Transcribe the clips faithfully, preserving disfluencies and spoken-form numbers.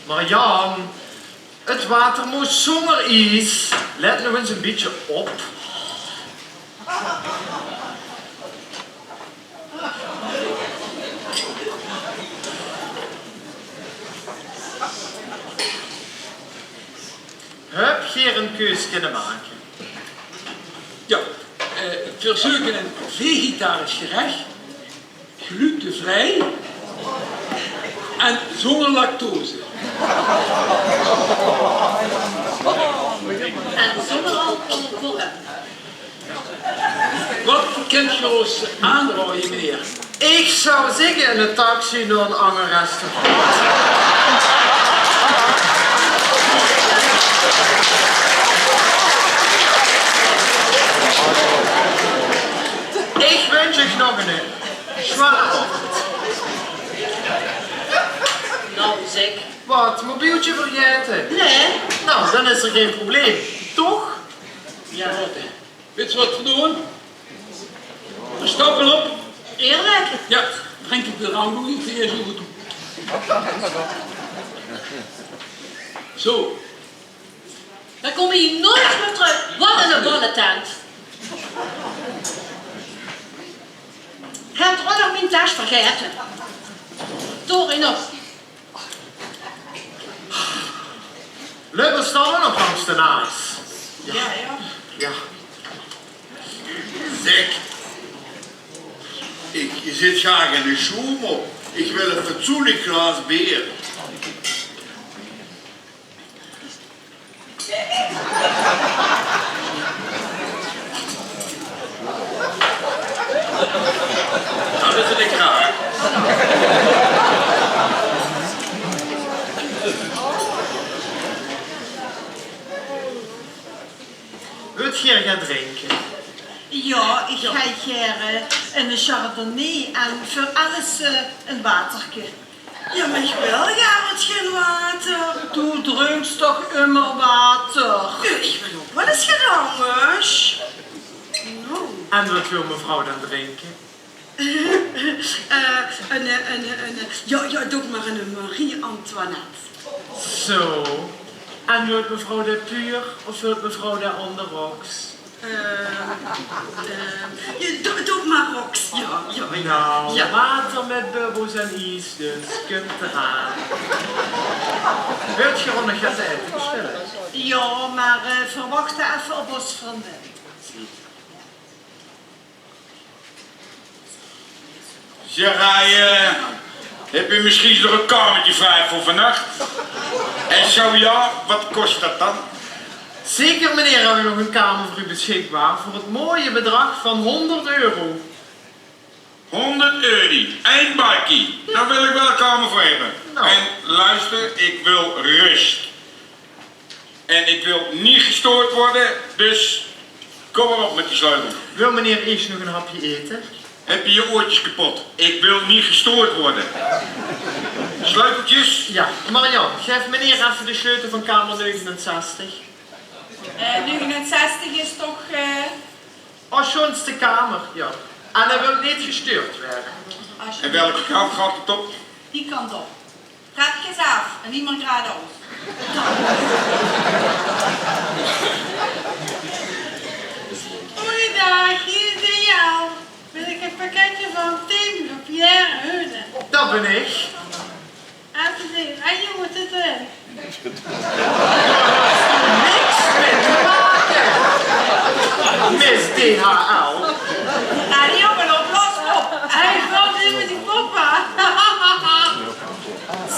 Marjan, het water mós zónger ies. Let noe ins ein bietje op. Höb geer ein keus kinne make? Ja, eh, veer zeuke ein vegetarisch gerech, glutenvrij en zónger lactose. En zónger alcohol veur häöm. Waat kint geer ós aanraoje, meneer? Ich zou zègke, ein taxi nao ein anger restaurant. Ich wunsj uch nog eine sjoeane aovend. Nou, zeg. Waat, mobieltje vergaete? Nee. Nou, dan is er gein probleem. Toch? Ja. Wèt geer waat v'r doon? V'r stappe op. Eerlijk? Ja, drink ich de drank ouch neet, die is good. Zo. Dan kóm ich hie noeats mieë trök. Waat ein balletent. Höb ouch nog mien tas vergaete. Sorry nog. Löp, veer staon ouch nog langs de naas. Ja, ja. Zeg, ich zit gaar in de sjoemer. Ich wil ein fatsoenlik glaas beer. Dat is ein kraak. Wilt geer get drinke? Ja, ich höb gaer ein chardonnay en veur alles, eh, ein waterke. Ja, mer ich wil gaar gein water. Doe drinks toch ummer water? Ja, ich wil ouch waal ins get angers. No. En waat wil mevrouw dan drinke? Eh, ein, eh, ein, eh, ein, eh, ja, ja, doot mer ein Marie-Antoinette. Zo. En wilt mevrouw de puur of wilt mevrouw de onderroks? Eh, eh, ja, doe, doe maar roks. Ja, ja, ja. Nou, ja. Water met bubbels en ies dus. Komt eraan. Wilt ge nog get te ete bestelle? Ja, maar, eh, verwacht effe op os vriendin. Zeg, eh, heb je misschien nog een kamertje vrij voor vannacht? En zo ja, wat kost dat dan? Zeker, meneer, hebben we nog een kamer voor u beschikbaar voor het mooie bedrag van honderd euro. Honderd euro, één bakkie. Daar wil ik wel een kamer voor hebben. Nou. En luister, ik wil rust. En ik wil niet gestoord worden, dus kom maar op met die sleutel. Wil meneer eerst nog een hapje eten? Heb je je oortjes kapot? Ik wil niet gestoord worden. Sleuteltjes? Ja, Marian, geef meneer even de sleutel van kamer negenenzestig. Eh, negenenzestig is toch, eh, Als schoonste kamer, ja. En hij wil niet gestuurd worden. En welke kant gaat het op? Die kant op. Trepjes af en niet meer geradeaus. Goeiedag, hier is de Jel. Wil ik een pakketje van Tim voor Pierre Heunen. Dat ben ik. Even zien, en je moet het erin. Niks mee te maken. Miss D H L. Ah, die jongen op, los op. Hij valt in met die poppen.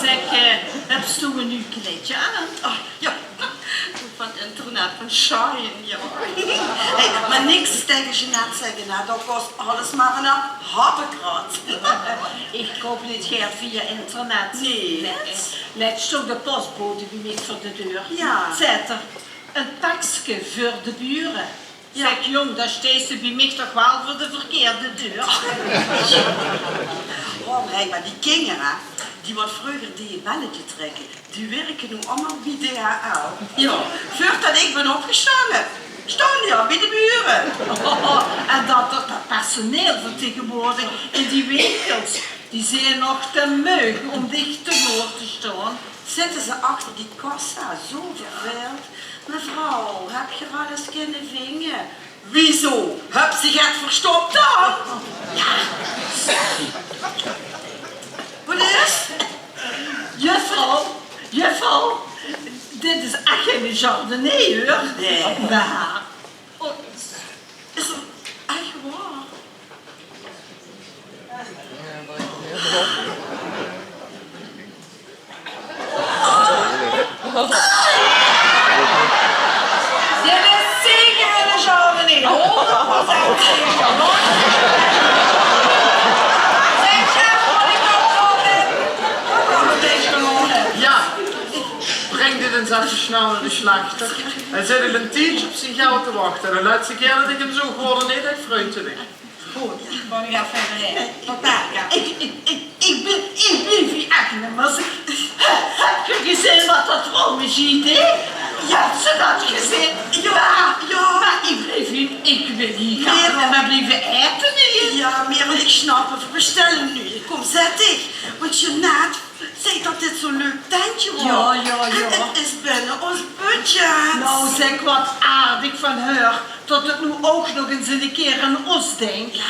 Zeg, eh, hebt ze toch een nieuw kleedje aan? Oh, ja. Van internet, van Shein, ja. Hey, maar niks tegen Jeanette zeggen, hè. Dat kost alles maar een happekrot. Ik koop niet gaer via internet. Nee. Lets stóng de postbode bie mich veur de deur. Ja. Zaet er: "Een pakske veur de buren." Ja. Zeg, jong, dan steis se bie mich toch waal veur de verkeerde deur. Oh, hey, maar die kinger, hè, die wat vreuger deje belletje trekke, die werke noe allemaol bie D H L. Ja, veurdat ik ben opgestange, stónge die al bie de bure. En dat, dat, dat personeel van tegenwoordig in die winkels, die zien nog te meug om dich te woord te staon. Zitte ze achter die kassa, zo verveeld. Mevrouw, heb ge alles kinne vinge? Wieso? Höbs dich get verstop dan? Ja. Wat is? Juffrouw, juffrouw, dit is ech geine chardonnay, huur. Nee. Bah. Oh, is, is 't ech waor? Dit is zeker eine chardonnay. Honderd procent zeker. Zeg, chef, kan ik nog wat in? Ja, ik breng dit eens even snel naar de slachter. Hij zit al een tijdje op zijn geld te wachten. De laatste keer dat ik hem zoog, hoorde hij niet echt fruitelig. Good, ich gaon effe verder. Tot later. Ich, ich, ich, ich bin, ich bin veur ech neet mier. Höb geer gezeen wat dat vrouwke deej? Höb geer dat gezeen? Ja, ja. Mer ich blief hie, ich wil hie gaar neet mier blieve aete, nae. Ja, Merel, ich snap 't. Veer bestelle noe. Kom, zèt dich. Want Jeanette zag dat dit zo'n leuk tentje waor. Ja, ja, ja. En 't is binne ós budget. Nou, zeg, wat aardig van häör. Dat 't noe ouch nog ins ein kier aan ós dink. Ja.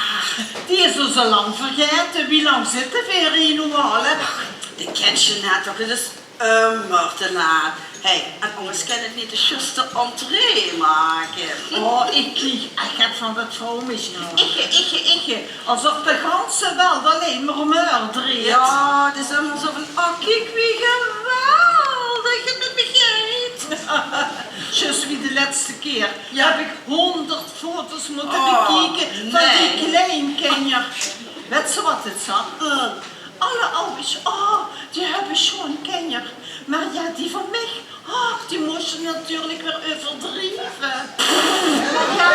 Die is ós al lang vergaete. Wie lang zitte veer hie noe al, hè? Ach, die kins se net toch, 't is ummer te laat. Hey, en angers kin ich neet de zjuste entree make. Oh, ich krieg ech get van dat vrouwmesje. Iche, iche, iche. Alsof de ganse welt allein mer um häör dreejt. Ja, 't is ummer zo van: "Oh, kiek wie geweldig 't mit mich geit." Zjus wie de lètste kier. Ja. Höb ich hónderd foto's mótte bekieke van die klein kinjer. Wèts se wat 't zag? Alle awwers, oh, die höbbe sjoon kinjer. Mer ja, die van mich, ach, die mós se natuurlik weer euverdrieve. Mer ja,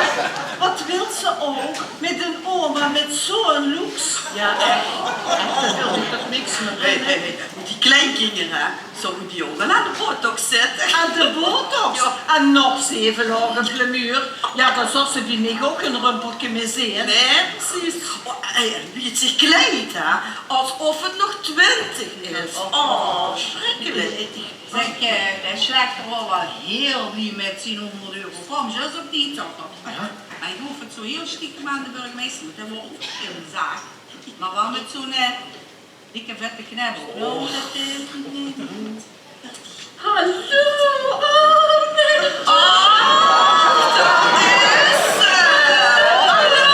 wat wils se ouch mit ein oma mit zo'n looks? Ja, ech. Ech, dao wil ich toch niks mier van, hè. Die kleinkinger, hè, zouwe die ouch al aan de botox zitte? Aan de botox? Jao. En nog zeve laoge plamuur. Jao, dan zouws se die nich ouch ein rumpelke mie zeen. Nae, precies. Oh, eh, wie 't zich kleid, hè, alsof 't nog twintig is. Oh, schrikkelijk. Zeg, eh, de slechter waor waal hiel blie mit zien hóngerd euro. Kwaam zjus op tied, zag 'r. Jao. Hae goof 't zo hiel stiekem aan de burgemeister, want hae waor ouch in de zaak. Mer waal mit zo'n, eh, dikke vette knèp. Noe, det, eh, Hallo, oh, nae. Oh, dao is ze. Hallo.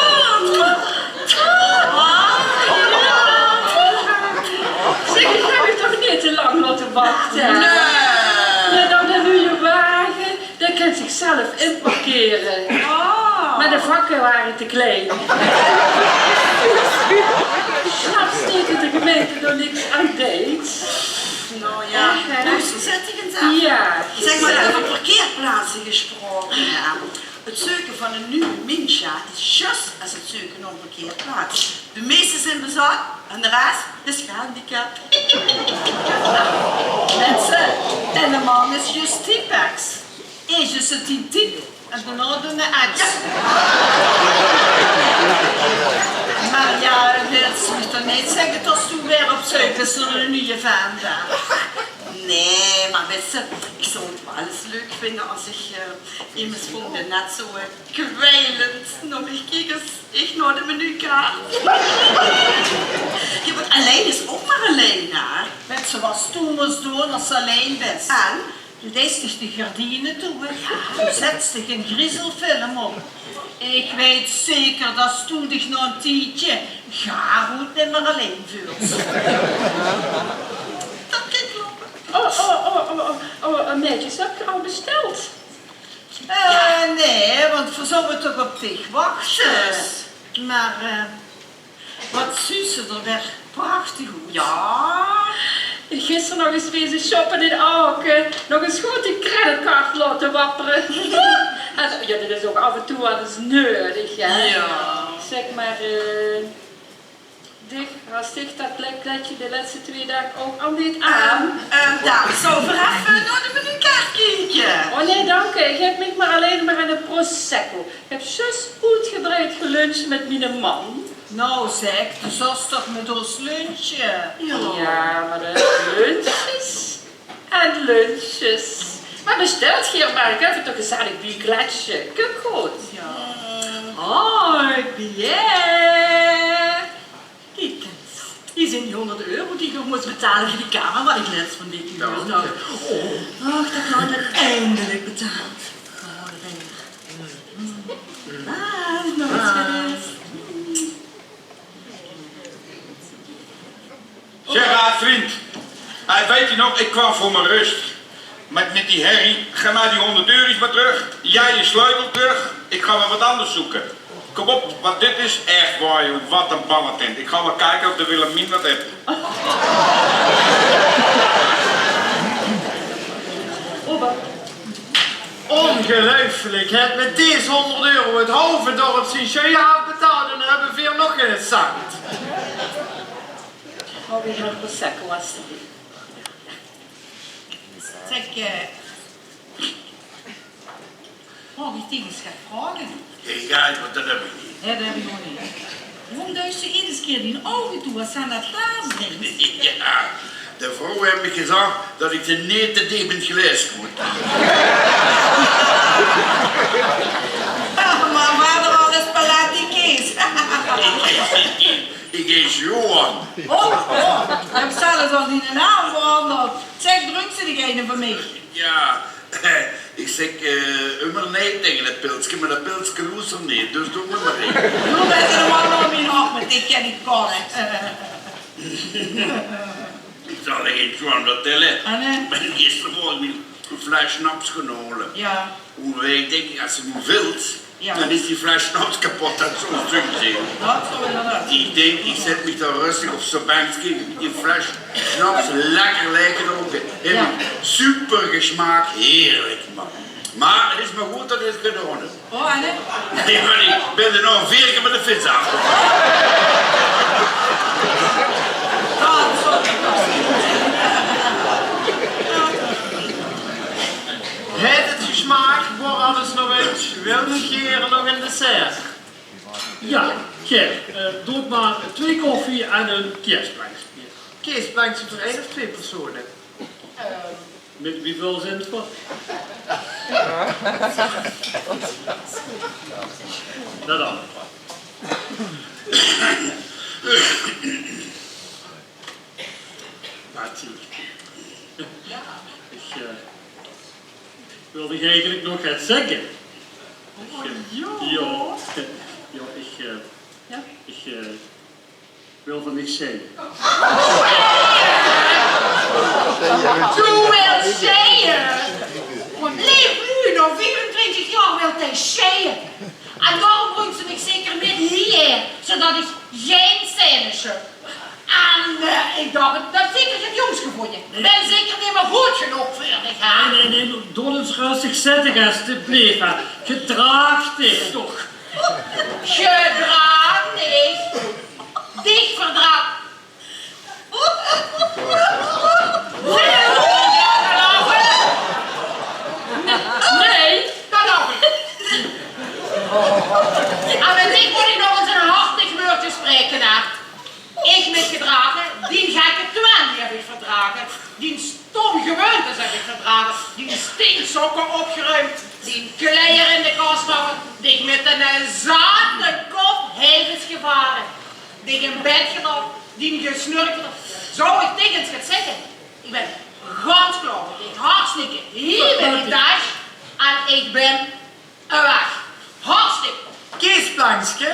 Zeg, ich höb uch toch neet te lang laote wachte? Nae. Nae, dan de nuje wage. Dae kan zichzelf inparkere. Oh. Mer de vakke wore te klein. Snaps se det de gemeinte dao niks aan deit? Noe jao. Echt, hè? Noe, zo zit ich in zaak. Jao. Zeg mer, euver parkeerplaatse gesproke, hè. 't Zeuke van ein nuuj mins, jao, is zjus es 't zeuke nao ein parkeerplaats. De meeste zeen bezat en de res is gehandicap. Minse, en de man is zjus Tipex. Eesj is 't dien type en daonao dien ex. Mer jao, wils mich toch neet zègke det doe weer op zeuk bis nao eine nuje vent, hè? Nae, mer wits se, ich zou 't waal ins leuk vinje es ich, eh, emes vónj dae net zo, eh, kwielend nao mich kiek es ich nao de menukaart. Jao, want allein is ouch mer allein, hè? Wits se waat doe mós doon es se allein bis? En? Doe deis dich de gerdiene toe, hè. Doe zèts dich ein griezelfilm op. Ich weit zeker det doe dich nao ein tiedje gaar oet nimmer allein veuls. Det kin kloppe. Oh, oh, oh, oh, oh, oh, eh, meidjes, höb geer al besteld? Eh, nae, want veer zouwe toch op dich wachte. Mer, eh, Waat zuus se d'r weer prachtig oet. Jao. Gister nog ins weze shoppe in Aoke. Nog ins good die creditcard laote wappere. En, jao, det is ouch aaf en toe waal ins neudig, hè. Jao. Zeg mer, eh, dich, has dich det kleidje de lètste twee daag ouch al neet aan? Ehm, ehm, dao zouwe veer effe nao de menukaart kieke. Oh nae, dank dich. Ich höb mich mer allein mer aan de prosecco. Ich höb zjus oetgebreid gelunch mit miene man. Noe zeg, doe zous toch mit ós lunche? Jao. Jao, mer det is lunches en lunches. Mer bestèlt geer mer, ich höb 't toch gezellig bie kletsje. Kump good. Jao. Hoi, Pierre. Kiek ins, hie zeen die hóngerd euro die ich nog mós betale veur die kamer waat ich lèts van dich gehuurd höb. Dank dich. Oh, och, det kan ich eindelik betale. Oh, det ben ich. Ah, nog ins gewees. Gerard, vriend. Hey, weit geer nog, ich kwaam veur mien rust. Mit, mit die herrie, gaef mich die hóngerd euro's mer trök. Jao, de sleutel trök. Ich gaon mer waat angers zeuke. Kóm op, want dit is ech waor, jóng. Waat ein balletint. Ich gaon mer kieke of de Willemien waat haet. Óngeluifelik, hè? Mit dees hóngerd euro 't haove dörp zien sjöje aafbetaald en dan höbbe veer nog geine cent. Hou weer nog prosecco, alstublieft. Zeg, eh, maag ich dich ins get vraoge? Jao, jao, want det höb ich neet. Nae, det höb ich ouch neet. Waorom duis se eder kier dien ouge toe es se aan det glaas drinks? Jao, de vrouwe haet mich gezag det ich neet te deep in 't glaas mót. Mer vader, alles paletti, Kees. Ich heet neet Kees, ich heet Johan. Oh, oh, ich höb zelfs al diene naam verangerd. Zeg, drunks se dich eine van mich? Jao, ich zèk, eh, ummer nae taenge det pilske, mer det pilske loestert neet, dus doot mer ein. Doe bös eine man nao mien hart, mer dich kin ich kalle. Ich zal dich ins get vertèlle. Ah, nae? Ich bön gistermorge ein fles sjnaps gaon haole. Jao. Oeh, ich dink, es se noe vils, Jao. Dan is die fles sjnaps kepot, det zóws se zeen. Det zów inderdaad. Ich dink, ich zèt mich dao röstig op zo'n benkske, die fles sjnaps lekker laeg gedrónke. Jao. Super gesmaak, heerlik, man. Mer 't is mer good det ich 't gedaon höb. Oh, en? Jao, mer ich bön d'r nog veer kier mit de fiets aafgevalle. Det zów inderdaad. Wilt geer nog ein dessert? Jao, geer, eh, doot mer twieë koffie en ein keesplengske. Keesplengske veur ein of twieë persone? Mit wieväöl zint v'r? Noe dan. Bertie. Ich, eh, ich wil dich eigelik nog get zègke. Oh, jao. Jao. Jao, ich, eh, ich, eh, wil van dich zègke. Doe wils sjeie? Leef Ludo, viefentwintig jaor wilt hae sjeie. En daorum bringk ze mich zeker mit hie, zoedat ich gein scène sjep. En, eh, ich dach, det zeker get jóngs gevónje. Ich bön zeker neet mieë good genóg veur dich, hè? Nae, nae, nae, doot ins röstig zitte, alstublieft, hè. Gedraag dich toch. Gedraag dich. Dich verdraag. Nae, det dach ich. En mit dich mót ich nog ins ein hartig wäördje spraeke, hè. Ich mich gedrage, dien gekke twinge höb ich verdrage, dien stóm gewoontes höb ich verdrage, dien stinksokke opgeruimp, dien kleier in de kas gehawwe, dich mit eine zatte kop heives gevare, dich in bed gelag, dien gesnurk. Zal ich dich ins get zègke? Ich bön gans klaor mit dich. Hartstikke hie mit dien daag. En ich bön weg. Hartstikke. Keesplengske?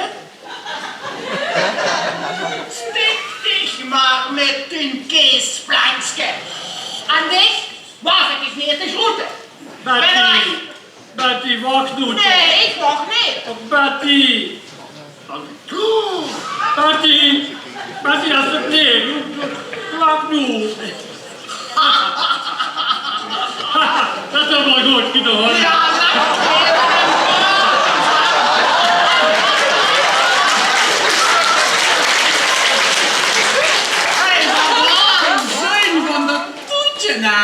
Stik dich mer mit dien keesplengske. En dich waag ich neet te groete. Bertie, Bertie, wach noe. Nae, ich wach neet. Bertie. Bertie, Bertie, alstublieft. Wach noe. Det is waal good gedaon. Jao, det is waal ein zin van det toetje, hè?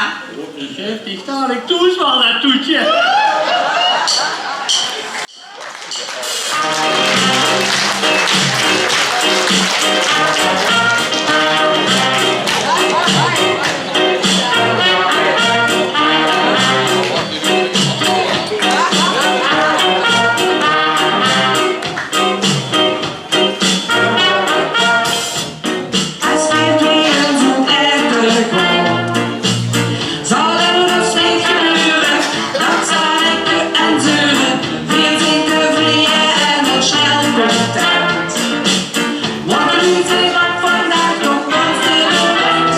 Ich gaef dich dalik thoes waal det toetje. Es veer twieë zoe'n aete gaon, zal 't dus neet gebeure, det zal ich en zeure. Veer zeen tevreje en 't snel content. Want de luuj zeen op vandaag nog noots teleurgesteld.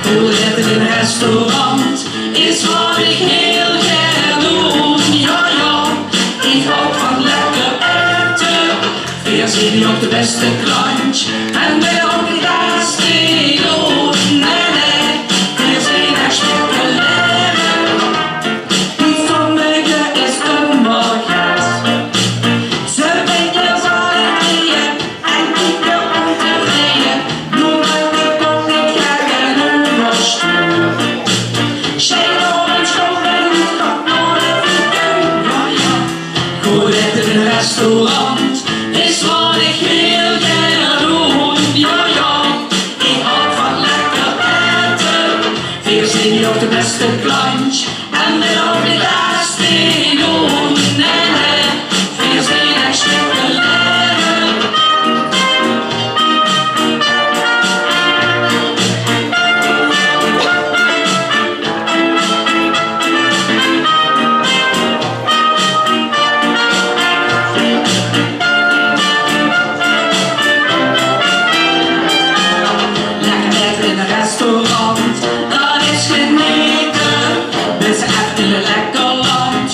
Jóng, jóng, ete in ein restaurant is waat ich hiel gaer doon. Jao, jao, ich haoj van lekker aete. Veer zeen ouch de bèste klant en wille ouch neet te doon. Nae, nae, veer zeen ech speculaire. Die sommige is ummer get. Ze vinge van 't rieje en kieke óm te rieje. Noe maak de kop neet gek en euverstuur. Sjei op en sjop en stap nao de frituur. Jao, jao. Good aete in ein restaurant is waat ich hiel gaer doon. Jao, jao, ich haoj van lekker aete. Veer zeen ouch de bèste klant en wille ouch neet te doon. Nae, nae, veer zeen ech speculaire. Lekker aete in ein restaurant, det is genete. Bis ech in ein lekker land.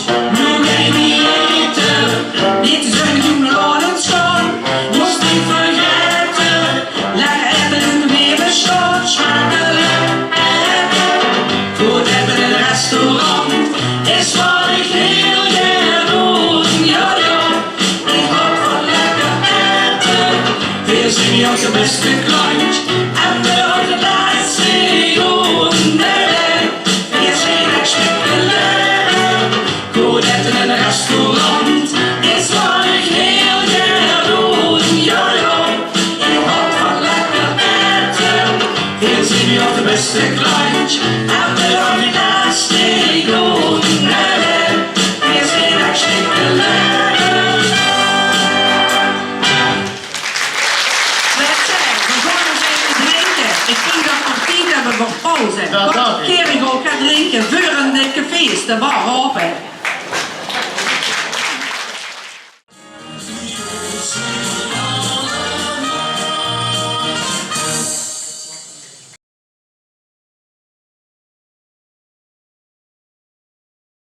Wat kènne v'r ouch gaon drinke veur ein dikke fees, de bar ope.